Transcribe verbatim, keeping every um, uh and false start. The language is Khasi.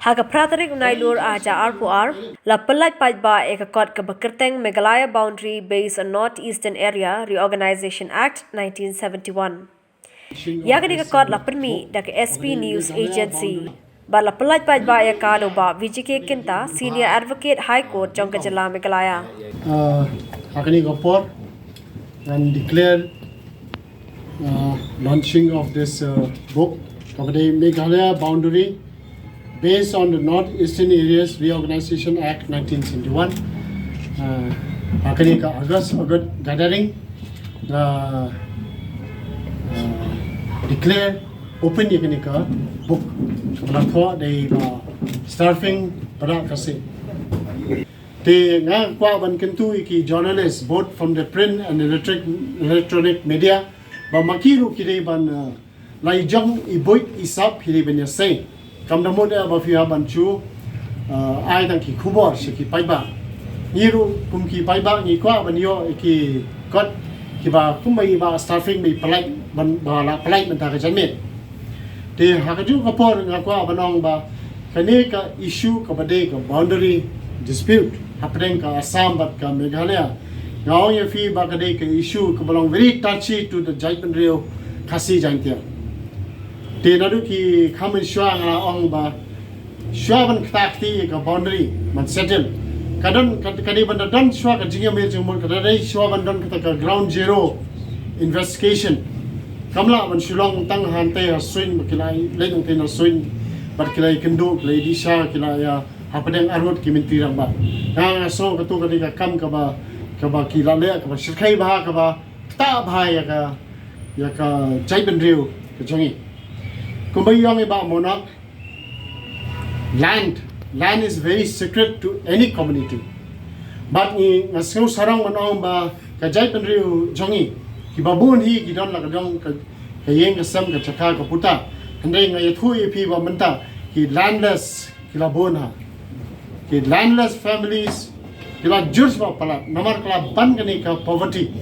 Ha ka phra tarik u Nailur ar hajar arphew ar, la pyllait paidbah ïa ka kot kaba kyrteng Meghalaya Boundary Based on North Eastern Area Reorganisation Act nineteen seventy-one. Ïa kane ka kot la pynmih da ka S P News Agency. Bad la pyllait paidbah ïa ka da u Bah V J K Kynta, Senior Advocate High Court jong ka jylla Meghalaya. Uh, ha kane ka por, and declare uh, launching of this uh, book, kaba dei Meghalaya Boundary Based on the North Eastern Areas Reorganisation Act nineteen seventy-one. Uh, ha kane ka August, August gathering, uh, uh, declare open ïa kane ka book, kaba la thoh da i Bah Starfing Bhadkasih. Te nga kwah ban kyntu ïa ki journalist, both from the print and electric, electronic media, ba ma ki ruh ki dei ban uh, la ïa jong i buit i sap, ki dei ban ïa sei. Kam da mut eh ba phi hap ban shu uh, ai tang ki khubor sha ki paidbah. Ngi ruh kum ki paidbah ngi kwah ban ïoh ïa ki kot kiba kumba i Bah Starfing ba i pyllait ban, ba la pyllait mynta ka janmiet. Te ha kajuh ka por nga kwah ban ong ba kane ka issue kaba dei ka boundary dispute hapdeng ka Assam bad ka Meghalaya, nga ong ïa phi ba ka dei ka issue kaba long very touchy to the jaitbynriew Khasi Jaintia. Te naduh ki kham mynshuwa nga la ong ba shuwa ban ktah kti ïa ka boundary ban settle, ka don, ka, ka dei ban da don shuwa ka jingïamir jingmut, ka dei shuwa ban don kata ka ground zero investigation. Kam lah ban shu long tang hangtei ha suiñ, ba ki la leit hangtei ha suiñ bad ki la ïakynduh, ki la ïadih sha, ki la ïa hapdeng arngut ki Myntri Rangbah. Nga, nga sngew katu ka dei ka kam kaba, kaba ki la leh kaba shyrkhei bha, kaba ktah bha ïa ka, ïa ka jaitbynriew ka jong ngi. Kumba i ong i Bah Monok, land, land is very sacred to any community. Bad ngi, nga sngew sarong ban ong ba ka jaitbynriew jong ngi kiba bun hi ki don la ka jong ka, ka ïing ka sem, ka jaka ka puta. Hynrei nga ïathuh ïa phi ba mynta ki landless ki la bun ha. Ki landless families ki la jur sbah palat namar ka la ban kane ka poverty.